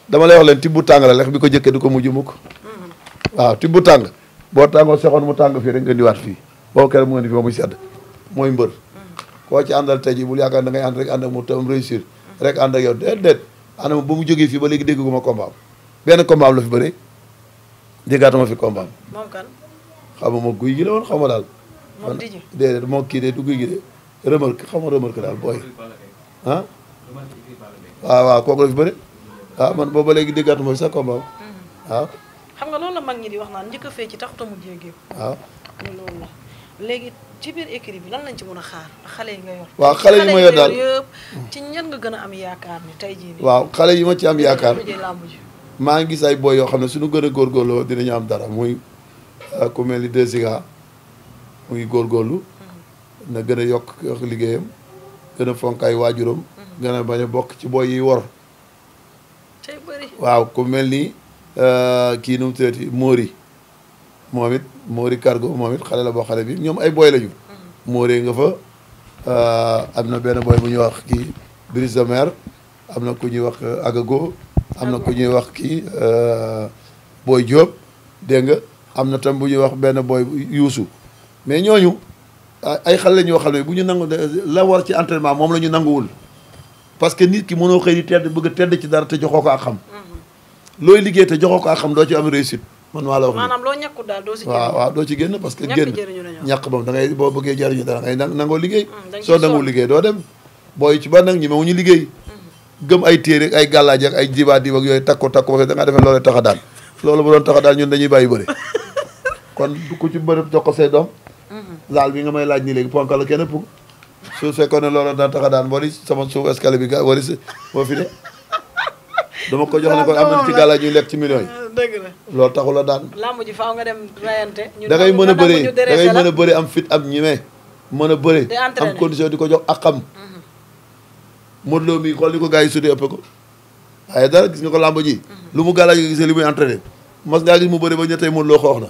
dama lay wax leen tibb tàng la lex bi ko jëkkee du ko mujj mukk waaw tibb tàng boo tàngoo sexoon mu tàng fii rek nga indiwaat fii boo kere mu nga di fi ba muy sedd mooy mbër koo ci àndal tey ji bul yaakaar da ngay ànd rek ànd ak mu tam réussir rek ànd ak yow déet ànd ba mu jógee fii ba léegi dégguma combat benn combat la fi bëri déggaatuma fi combat moom kan xam nga moom guy gi la woon xam nga daal moom di ji déedéet moo kii de du guy gi de remarque xam nga remarque daal booy ah waaw kooku la fi bëri man boobu ba léegi déggaatuma fi sax combat waaw xam nga loolu la mag ñi di wax naan njëkk a fee ci taxuta mu jéegéew waaw loolu la léegi ci biir écrit bi lan lañ ci mën a xaar xale yi nga yor waaw xale yi ma yor daal yëpp ci ñan nga gën a am yaakaar ni tey jii nii waaw xale yi ma ci am yaakaar làmb ji maa ngi gis ay boy yoo xam ne suñu gën a góorgóorloo dinañu am dara muy ku mel ni déga muy góorgóorlu na gën a yokk liggéeyam gën a fonk ay waajuram gën a bañ a bokk ci boy yi wor tey bëri waaw ku mel ni kii nu mu tuddati Mori cargo moom it xale la boo xale bi ñoom ay boy lañu Mori nga fa am na benn boy bu ñuy wax kii Brise de Mer am na ku ñuy wax Agago am na ku ñuy wax kii Boy Diop dégg nga am na tam bu ñuy wax benn boy Youssou mais ñooñu ay xale la ñoo xam ne bu ñu nangu la war ci entraînement moom la ñu nanguwul parce que nit ki mënoo xëy di tedd bëgg a tedd ci dara te joxoo ko ak xam looy liggéey te joxoo ko ak xam doo ci am réussite man maa la wax maanaam loo ñàkku daal doo si waaw doo ci génn parce que génn ñàkk moom da ngay boo bëggee jariñu dara ngay nangoo liggéey soo nangoo liggéey doo dem booy ci ba nag ñi ñu liggéey gëm ay téere ay gàllaaj ak ay diba ak yooyu takko ba da ngaa defee loolu tax a daan loolu bu doon tax a daan ñun dañuy bàyyi bëri kon du ko ci bërëb jox ko say doom laal bi nga may laaj nii léegi ponka la kenn ëpp su fekkoon ne loolu daan tax a daan wari sama suuf escalier bi wari si moo fi ne dama ko jox ne ko am na ci gàllaaj ñuy lekk ci millions yi dëgg la loolu taxul la daan lamb ji faaw nga dem rayante da ngay mën a bëri am fit am ñime mën a bëri am condition di ko jox ak xam Modou Lo mi xool ni ko gars yi sudee ëpp ko waaye dara gis nga ko lamb ji lu mu gàllaaj nga gisee li muy entraîné mas ngaa gis mu bëri ba ñettey Modou Lo xoox na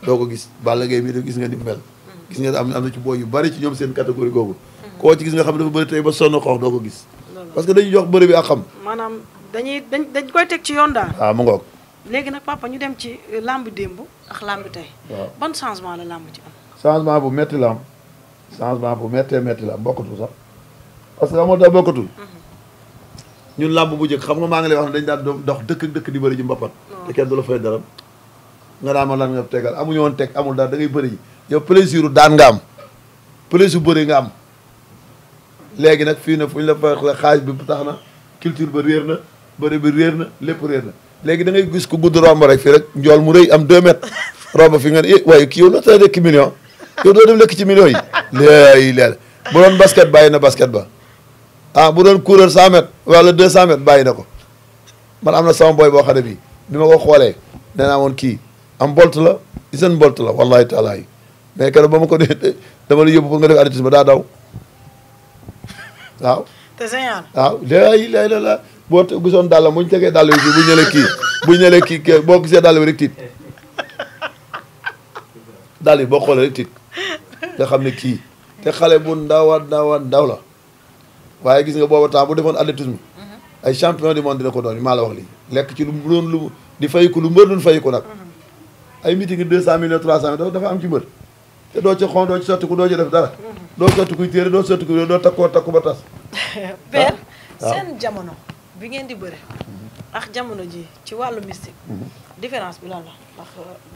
doo ko gis Balla Gaye mii def gis nga ni mel gis nga am na ci booy yu bari ci ñoom seen catégorie googu koo ci gis nga xam ne dafa bëri tey ba sonn xoox doo ko gis parce que dañuy jox bëri bi ak xam maanaam dañ koy teg ci yoon daal waaw mu ngoog léegi nag papa ñu dem ci lamb démb ak lamb tey waaw ban changement la lamb ci am changement bu metti la am changement bu méttee métti la am bokkatul sax parce que amoo tax bokkatul ñun lamb bu njëkk xam nga maa ngi lay wax ne dañ daan dox dëkk ak dëkk di bëri ji mbappat te kenn du la fay dara nga daan ma lan nga tegal amuñu woon teg amul daal da ngay bëri ji yow plaisir daan nga am plaisir bëri nga am léegi nag fii ne fu ñu la fa xaalis bi tax na culture ba réer na bëri bi réer na lépp réer na léegi da ngay gis ku gudd romb rek fii rek njool mu rëy am 2 mètres romb fi nga ne waaye kii yow la tay lekk million yow doo dem lekk ci millions yi léegi léegi bu doon basket bàyyi na basket ba bu doon coureur 100 mètres wala 200 mètres bàyyi na ko man am na sama boy boo xam ne bii bi ma ko xoolee danaa woon kii am bolt la seen bolt la wallahi taala yi mais keroog ba ma ko dee dama la yóbbu pour nga def athlétisme daa daw waaw te génial waaw léegi la boo gisoon dàll bu ñu tegee dàll bi bu ñëlee kii bu ñëlee kii boo gisee dàll bi rek tiit dàll yi boo xoolee rek tiit nga xam ne kii te xale bu ndaw la waaye gis nga booba temps bu defoon athlétisme ay champion du monde dina ko doon maa la wax lii lekk ci lu doon lu di fay ko lu mbër doon fay ko nag ay meeting 200 millions 300 millions dafa am ci mbër te doo ci xon doo ci sotti ko doo ci def dara doo sotti kuy téere doo sotti kuy doo takku ba tas père seen jamono bi ngeen di bëre ak jamono ji ci wàllu mystique différence bi lan la ndax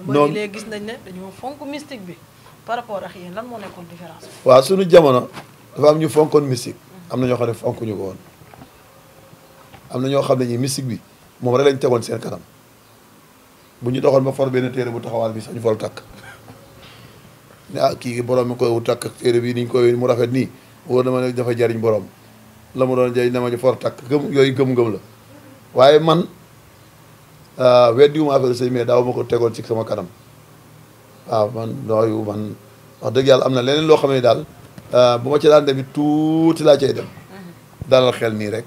mbër yi léegi gis nañ ne dañoo fonk mystique bi par rapport ak yéen lan moo nekkoon différence bi waaw suñu jamono dafa am ñu fonkoon mystique am na ñoo xam ne fonkuñu ko woon am na ñoo xam ne ñi mystique bi moom rek lañ tegoon seen kanam bu ñu doxoon ba for benn téere bu taxawaal bi sax ñu fol takk ne kii borom mi koy takk téere bi niñ koy mu rafet nii wóor na ma ne dafa jariñ borom la mu doon jariñ dama ji for takk gëm yooyu gëm-gëm la waaye man weddiwuma affaire sëñ mais daaw ma ko tegoon ci sama kanam waaw man yooyu man wax dëgg yàlla am na leneen loo xam ne daal bu ma ci daan dem tuuti laa cay dem dalal xel nii rek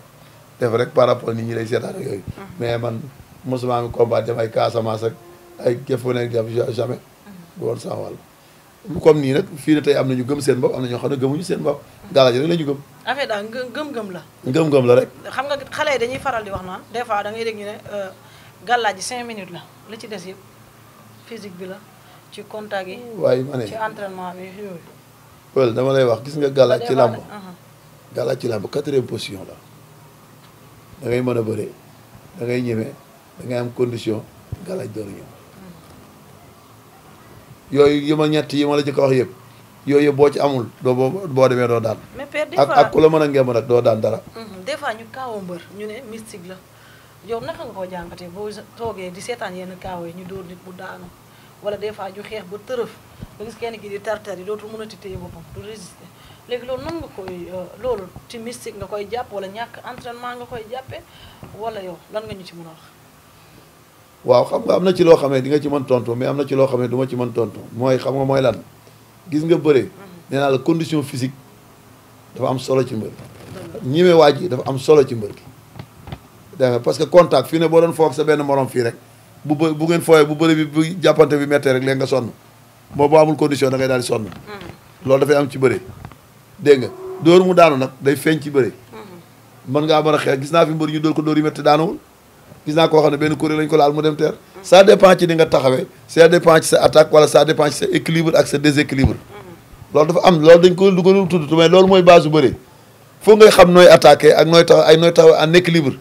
def rek par rapport nit ñi lay seetaan ak yooyu mais man mosuma mi combat dem ay Casamance ak ay jëf fu nekk def jamais bu woon sama wàll comme nii nag fii ne tey am na ñu gëm seen bopp am na ñoo xam ne gëmuñu seen bopp gàllaaj rek la ñu gëm. affaire daal gëm-gëm la. gëm-gëm la rek. xam nga xale yi dañuy faral di wax naan des fois da ngay dégg ñu ne gàllaaj ji 5 minutes la li ci des yëpp physique bi la ci contact yi. waaye ma ne ci entraînement bi yooyu. well dama lay wax gis nga gàllaaj ci làmb. gàllaaj ci làmb 4e position la da ngay mën a bëree da ngay ñeme da ngay am condition gàllaaj door a ñëw. yooyu yi ma ñett yi ma la jëkk a wax yëpp yooyu yëpp boo ci amul doo boo demee doo daan. mais père des fois ak ku la mën a ngemb nag doo daan dara. des fois ñu kaawu mbër ñu ne mystique la yow naka nga koo jàngatee boo toogee di seetaan yenn kaaw yi ñu dóor nit bu daanu wala des fois ñu xeex ba tërëf nga gis kenn ki di tartar yi dootul mën a téye boppam du résister léegi loolu nan nga koy loolu ci mystique nga koy jàpp wala ñàkk entraînement nga koy jàppee wala yow lan nga ñu ci mën a wax. waaw xam nga am na ci loo xam ne di nga ci mën tontu mais am na ci loo xam ne du ma ci mën tontu mooy xam nga mooy lan gis nga bëre nee naa la condition physique dafa am solo ci mbër ñime waaj yi dafa am solo ci mbër gi dégg nga parce que contact fii ne boo doon foog sa benn morom fii rek bu ngeen fooyee bu bëri bi bu jàppante bi méttee rek léegi nga sonn boo amul condition da ngay daal di sonn loolu dafay am ci bëre dégg nga dóor mu daanu nag day feeñ ci bëre mën ngaa mën a xeex gis naa fi mbër ñu dóor ko dóor yu métti daanuwul gis naa koo xam ne benn kuréel lañ ko laal mu dem teer ça dépend ci ni nga taxawee ça dépend ci sa attaque wala ça dépend ci sa équilibre ak sa déséquilibre loolu dafa am loolu dañ ko dugalul tudd mais loolu mooy base bu bëri foo ngay xam nooy attaqué ak nooy taxaw en équilibre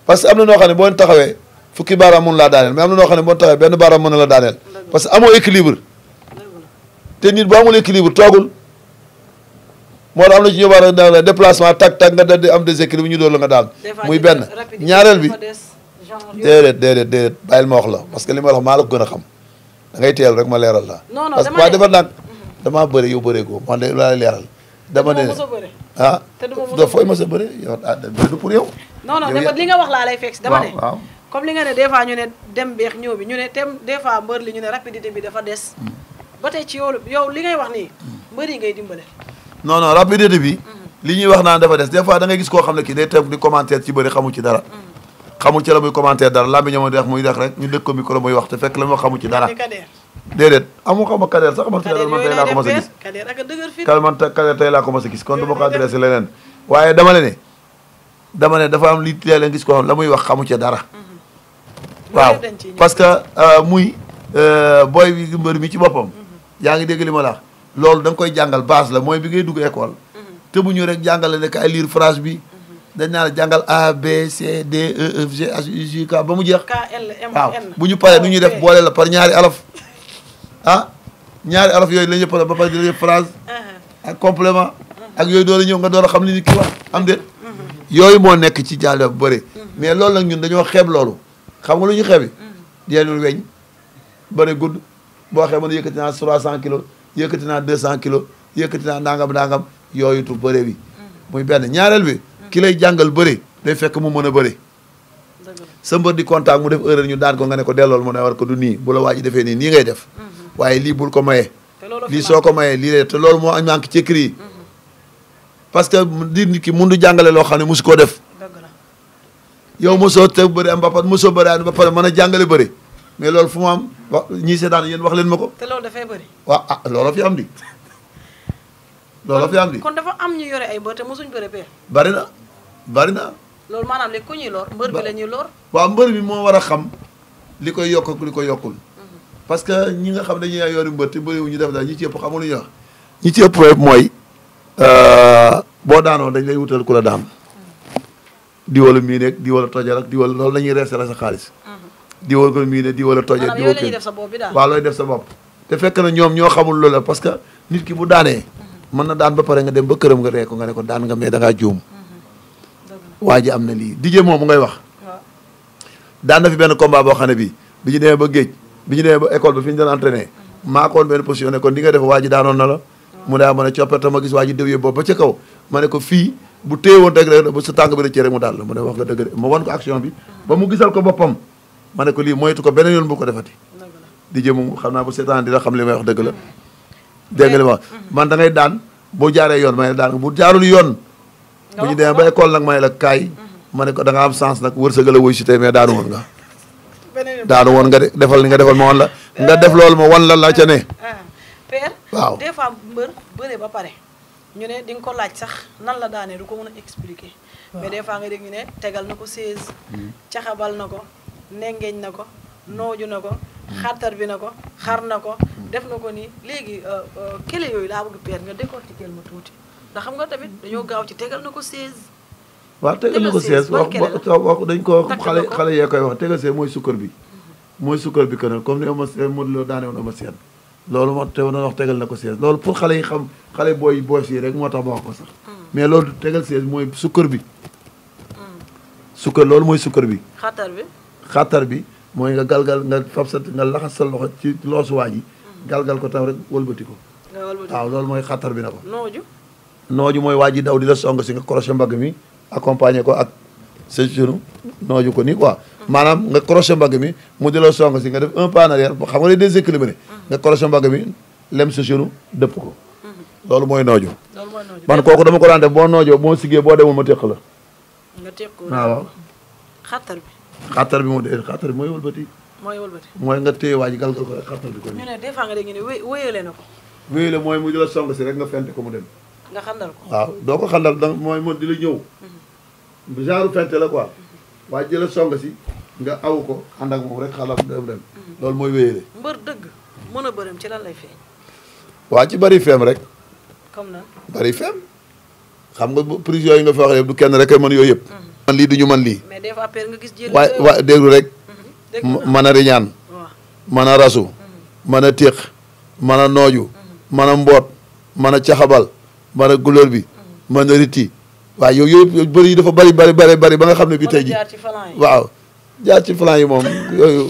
parce que am na noo xam ne boo taxawee fukki baaraam mën laa daaneel mais am na noo xam ne boo taxawee benn baaraam mën na la daaneel parce que amoo équilibre te nit bu amul équilibre toogul moo tax am na ci ñu war a déplacement tak nga da di am déséquilibre ñu doon la nga daal muy benn ñaareel bi déedéet bàyyil ma wax la parce que li ma wax maa la ko gën a xam da ngay teel rek ma leeral la parce que waa defar naag damaa bëri yow bëree goo man de laa leeral dama ne ah doo fooy ma sa bëri yow du pour yow non li nga wax laa lay fekk si dama ne comme li nga ne des fois ñu ne dem beex ñëw bi ñu ne tem des fois mbër li ñu ne rapidité bi dafa des ba tey ci yow li ngay wax nii mbër yi ngay dimbale non rapidité bi li ñuy wax naan dafa des des fois da ngay gis koo xam ne kii day teg di commentaire ci bëri xamul ci dara xamul ci la muy commentaire dara laa bi ñoo dex muy dex rek ñu dëkk ko micro muy wax te fekk la mu wax xamul ci dara déedéet amu xama kadeer sax man man tey laa ko mas a gis man kadeer tey laa ko mas a gis kon du ma ko adressé leneen waaye dama ne dafa am li leen gis ko xam la muy wax xamu ci dara waaw parce que muy booy bi mbër mi ci boppam yaa ngi dégg li ma la wax loolu da nga koy jàngal base la mooy bi ngay dugg école te bu ñu rek jàngale ne kay lire phrase bi dañ naa la jàngal A B C D E F G H I J K ba mu jeex waaw bu ñu paree nu ñuy def boole la par ñaari alaf ñaari alaf yooyu la ñëpp ba pare di la phrase ak complément ak yooyu door a ñëw nga door a xam li ni ki wax am déet yooyu moo nekk ci jàll bu bëri mais loolu nag ñun dañoo xeeb loolu xam nga lu ñu xeebi deenul weñ bëri gudd boo xee mën a yëkkati naa 300 kilos yëkkati naa 200 kilos yëkkati naa nangam yooyu tu bëre bi muy benn ñaareel bi ki lay jàngal bëre day fekk mu mën a bëre sa mbër di contact mu def erreur ñu daan ko nga ne ko dellool mu ne war ko du nii bu la waa ji defee nii ngay def waaye lii bul ko mayee lii soo ko mayee lii te loolu moo manque ci écrit yi parce que di nit ki mun du jàngale loo xam ne mosu koo def yow mosoo te bëri am ba pare mosoo bëri ba pare mën a jàngale bëri mais loolu fu mu am wax ñii seetaan yéen wax leen ma ko. te loolu dafay bëri. waaw looloo fi am di. looloo fi am di kon dafa am ñu yore ay mbër te mosuñ bëri père. bari na. loolu maanaam léegi ku ñuy lor mbër bi la ñuy lor. waaw mbër bi moo war a xam li koy yokk ak li koy yokkul. parce que ñi nga xam dañuy yori mbër te bëriwu ñu def daal ñi ci ëpp xamul lu ñuy wax. ñi ci ëpp mooy boo daanoo dañ lay wutal ku la daan. di wala mii nekk di wala tojal ak di wala loolu la ñuy reesee la sa xaalis. di wala ko mii ne di wala tojal di wala def sa bopp bi daal waaw looy def sa bopp. te fekk na ñoom ñoo xamul loolu la parce que nit ki bu daanee. mën na daan ba pare nga dem ba këram nga ree ko nga ne ko daan nga mais da ngaa juum. waa ji am na lii DJ moom mu ngay wax. daan na fi benn combat boo xam ne bii bi ñu demee ba géej bi ñu demee ba école ba fi ñu doon entraîné maa ko woon benn position ne kon di nga def waa ji daanoon na la. mu daa ma ne coppite ma gis waa ji déwee boobu ba ca kaw ma ne ko fii bu téye woon rek ba sa tàng bi rëccee rek mu daal la mu ne wax nga dëgg de ma wan ko action bi ba mu gisal ko boppam ma ne ko lii moytu ko beneen yoon bu ko defati DJ moom xam naa bu seetaan dina xam li may wax dëgg la dégg nga li ma wax man da ngay daan boo jaaree yoon ma ne daan bu jaarul yoon bu ñu demee ba école nag ma ne la kaay ma ne ko da nga am sens nag wërsëgal a wuy si tey mais daanu woon nga de defal li nga defal ma wan la nga def loolu ma wan la ca ne père. waaw des fois mbër bëre ba pare ñu ne di nga ko laaj sax nan la daanee du ko mën a expliquer. mais des fois nga dégg ñu ne tegal na ko 16. caxabal na ko nengeeñ na ko nooju na ko. xartar bi na ko xar na ko def na ko nii léegi kële yooyu laa bëgg père nga décortiquer ma tuuti ndax xam nga tamit dañoo gaaw ci tegal na ko 16. waaw tegal na ko 16 wax dañ ko xale yee koy wax tegal 16 mooy sukkar bi. mooy sukkar bi que comme ni Modou Lo daane woon Eumeu Sène loolu moo te doon wax tegal na ko 16 loolu pour xale yi xam xale booy yi rek moo tax ma wax ko sax. mais loolu tegal 16 mooy sukkar bi. sukkar loolu mooy sukkar bi. xatar bi mooy nga galgal nga fab sa nga laxas sa loxo ci loosu waa ji. galgal ko tam rek wëlbati ko. waaw loolu mooy xatar bi na ko. nooju mooy waa ji daw di la song si nga crochet mbagg mi accompagner ko ak sa genou nooju ko nii quoi. maanaam nga crochet mbagg mi mu di la song si nga def un pas en arrière xam nga ne déséquilibré nga crochet mbagg mi lem sa genou dëpp ko. loolu mooy nooju. man kooku dama ko daan def boo noojoo boo siggee boo demul ma téq la. nga téq ko waaw. xatar bi moo dee xatar bi mooy wëlbati. mooy nga téye waa ji galgal ko rek xatar bi ko. ñu ne des fois nga dégg ne wéyale na ko. wéyale mooy mu di la song si rek nga fente ko mu dem. nga xandal ko. waaw doo ko xandal da mooy di la ñëw. genre fente la quoi. waa ji la song si nga aw ko ànd ak moom rek xalam dem. loolu mooy wéyale. mbër dëgg mën a bërëm ci lan lay feeñ. waa ci bari feem rek. comme nan bari feem. xam nga prise yooyu nga fi wax yëpp du kenn rek ay mën yooyu yëpp. man lii du ñu man lii. mais des fois nga gis jël. waaye déglu rek. mën a riñaan. mën a rasu. mën a téq. mën a nooju. mën a mboot. mën a caxabal. mën a gulóor bi. mën a riti. waaw yooyu yëpp bëri yi dafa bari ba nga xam ne bii tey ji waaw jaar ci flanc yi moom yooyu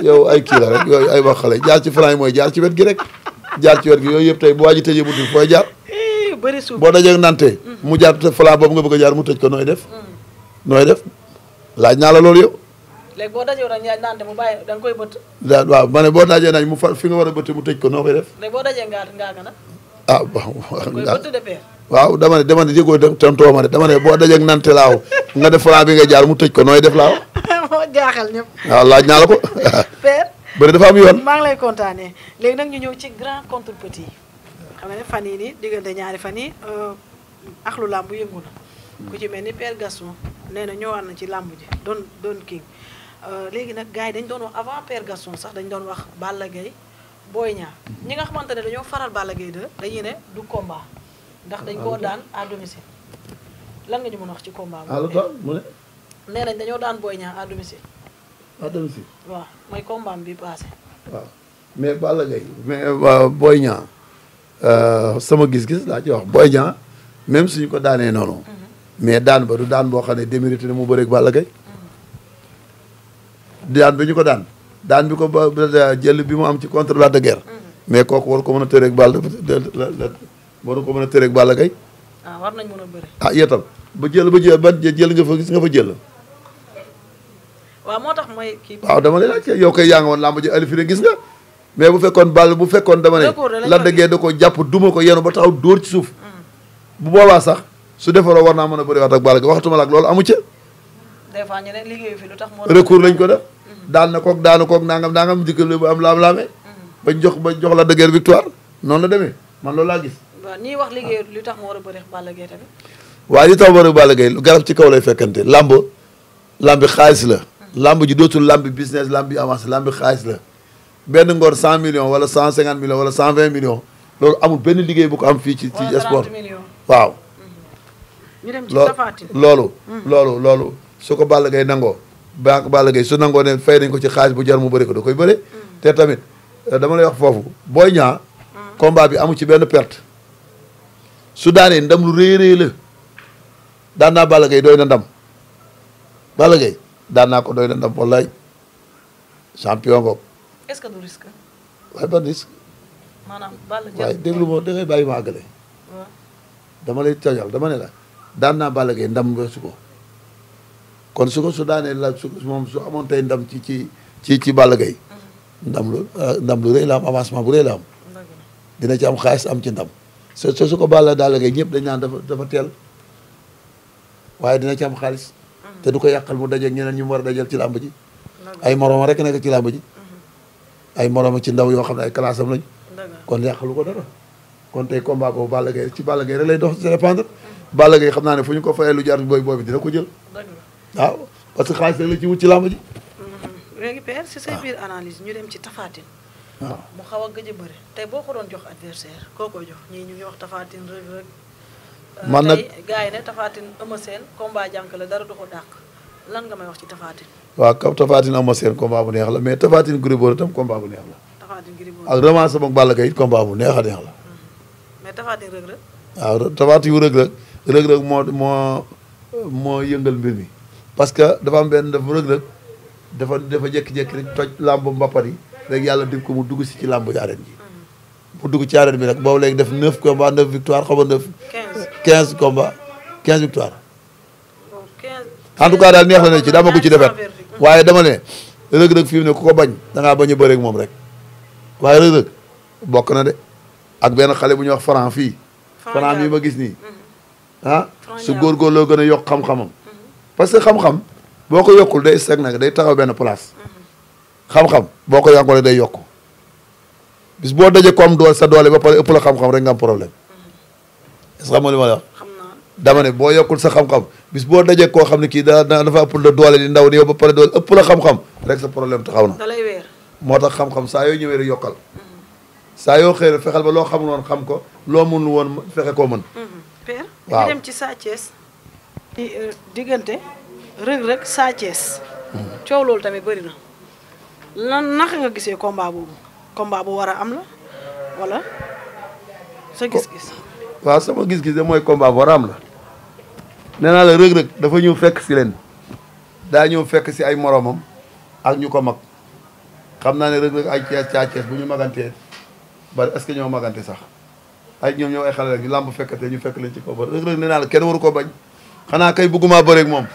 yow ay kii la rek yooyu ay wax xale jaar ci flanc yi mooy jaar ci wet gi rek jaar ci wet gi yooyu yëpp tey bu waa ji tëjee buntu fooy jaar boo dajee nante mu jaar flanc boobu nga bëgg a jaar mu tëj ko nooy def laaj naa la loolu yow léegi boo dajee woon nante mu bàyyi da nga koy bëtt waaw ma ne boo dajee nañ mu fa fi nga war a bëtt mu tëj ko noo koy def léegi boo dajee ngaaka nag ah waaw dama ne déggoo tontoo ma de dama ne boo dajeeg nante laaw nga def flanc bi nga jaar mu tëj ko nooy def laaw moo jaaxal ñëpp waaw laaj naa la ko père bëri dafa am yoon maa ngi lay kontaanee léegi nag ñu ñëw ci grand contre petit xam nga ne fan yii nii diggante ñaari fan yi axlu làmb yëngu na ku ci mel ni père Gaston nee na ñëwaat na ci làmb ji doon king léegi nag gars yi dañ doon wax avant père Gaston sax dañ doon wax Balla Gaye Boy Niang ñi nga xamante ne dañoo faral Balla Gaye 2 dañuy ne du combat ndax dañ koo daan à domicile lan nga ñu mën a wax ci combat lu tax mu ne nee nañ dañoo daan Boy Niang à domicile waaw mooy combat bi passé waaw mais Balla Gaye mais Boy Niang sama gis-gis laa ci wax Boy Niang même suñu ko daanee noonu mais daan ba du daan boo xam ne démérité na mu bëreeg Balla Gaye daan bi ñu ko daan bi ko ba jël bi mu am ci contre la de guerre mais kooku war ko mën a tëreeg Balla waru ko mën a tëreeg Balla Gaye war nañ mën a bëri yetam ba jël nga fa gis nga fa jël waaw moo tax mooy kii waaw dama lay laaj yow koy yaa nga woon làmb ji alifine gis nga mais bu fekkoon dama ne la de guerre da ko jàpp duma ko yenu ba taxaw dóor ci suuf bu boobaa sax su defaroo war naa mën a bëri waat ak Balla Gaye waxtuma la ak loolu amu ca des fois ñu ne liggéeyu fi lu tax moo recours lañ ko def daanu koog nangam dikkal bu am laam-laamee bañ jox la de guerre victoire noonu la demee man loolu laa gis waaw ñiy wax liggéeyu li tax moo war a bëri Balla Gaye tamit waaye li tax bëri Balla Gaye garab ci kaw lay fekkante lambi xaalis la lamb ji dootul lambi business lambi avancé lambi xaalis la benn ngor 100 millions wala 150 millions wala 120 millions loolu amul benn liggéey bu ko am fii ci sport waaw ñu dem ci Tapha Tine loolu su ko Balla Gaye nangoo Balla Gaye su nangoo ne fay nañ ko ci xaalis bu jar mu bëri ko da koy bëri te tamit dama lay wax foofu Boy Niang combat bi amu ci benn perte su daanee ndam lu réy la daan naa Balla Gaye doy na ndam Balla Gaye daan naa ko doy na ndam wallaay champion ngoog. est-ce que du risque. waaye ban risque. maanaam Balla waaye déglu ma da ngay bàyyi ma àggale. waaw dama lay tojal dama ne la daan naa Balla Gaye ndam weesu ko kon su daanee la moom su amoon tey ndam ci Balla Gaye ndam lu rëy la am avancement bu rëy la am dina ci am xaalis am ci ndam su ko Balla Gaye ñëpp dañ naan dafa teel waaye dina ci am xaalis te du ko yàqal mu dajeeg ñeneen ñu mu war a dajal ci làmb ji ay moroom rek nekk ci làmb ji ay moroom ci ndaw yoo xam ne ay classe am lañ kon yàqalu ko dara kon tey combat boobu Balla Gaye ci Balla Gaye rek lay dox ci dépendre Balla Gaye xam naa ne fu ñu ko fayee lu jar booy bi dina ko jël waaw parce que xaalis rek la ci wut ci làmb ji léegi père si say biir analyse ñu dem ci Tapha Tine waaw mu xaw a gëj a bëri tey boo ko doon jox adversaire koo koy jox ñii ñu ngi wax Tapha Tine Reug man nag gars yi ne Tapha Tine Eumeu Sène combat jànk la dara du ko dàq lan nga may wax ci Tapha Tine waaw kaw Tapha Tine Eumeu Sène combat bu neex la mais Tapha Tine Gris Bordeaux tam combat bu neex la Tapha Tine Gris Bordeaux ak revanche ak Balla Gaye it combat bu neex a neex la mais Tapha Tine Reug Reug waaw Tapha Tine Reug Reug moo yëngal mbir mi parce que dafa am benn Reug Reug dafa jékki-jékki rek toj làmb mbappat yi rek yàlla def ko mu dugg si ci làmb arène ji mu dugg ci arène bi nag boobu léegi def 9 combats 9 victoire xaw ma 9 15 combats 15 victoire en tout cas daal neex la ne ci dama ko ci defet waaye dama ne Reug Reug fi mu ne ku ko bañ da ngaa bañ a bëre ak moom rek waaye Reug Reug bokk na de ak benn xale bu ñuy wax franc fii franc mii ma gis nii ah su góorgóorloo gën a yokk xam-xamam parce que xam-xam boo ko yokkul day seg nag day taxaw benn place xam-xam boo ko yokkul day yokk bis boo dajee ko am doole sa doole ba pare ëpp la xam-xam rek nga am problème est-ce que xam nga li ma la wax dama ne boo yokkul sa xam-xam bis boo dajee koo xam ne kii dafa ëpp la doole di ndaw di yow ba pare doole ëpp la xam-xam rek sa problème taxaw na moo tax xam-xam saa yoo ñëwee rek yokkal saa yoo xëy rek fexeel ba loo xamul woon xam ko loo mënul woon fexe koo mën père ñu dem ci Sa Thiès diggante Reug Reug Sa Thiès coow loolu tamit bëri na lan naka nga gisee combat boobu combat bu war a am la wala sa gis-gis waaw sama gis-gis de mooy combat bu war a am la nee naa la Reug Reug dafa ñëw fekk si leen daa ñëw fekk si ay moromam ak ñu ko mag xam naa ne Reug Reug ay Sa Thiès bu ñu magantee bari est-ce que ñoo magante sax ay ñoom ñoo ay xale la ñu làmb fekkatee ñu fekk leen ci kaw ba Reug Reug nee naa la kenn waru ko bañ xanaa kay bëgguma bëreeg moom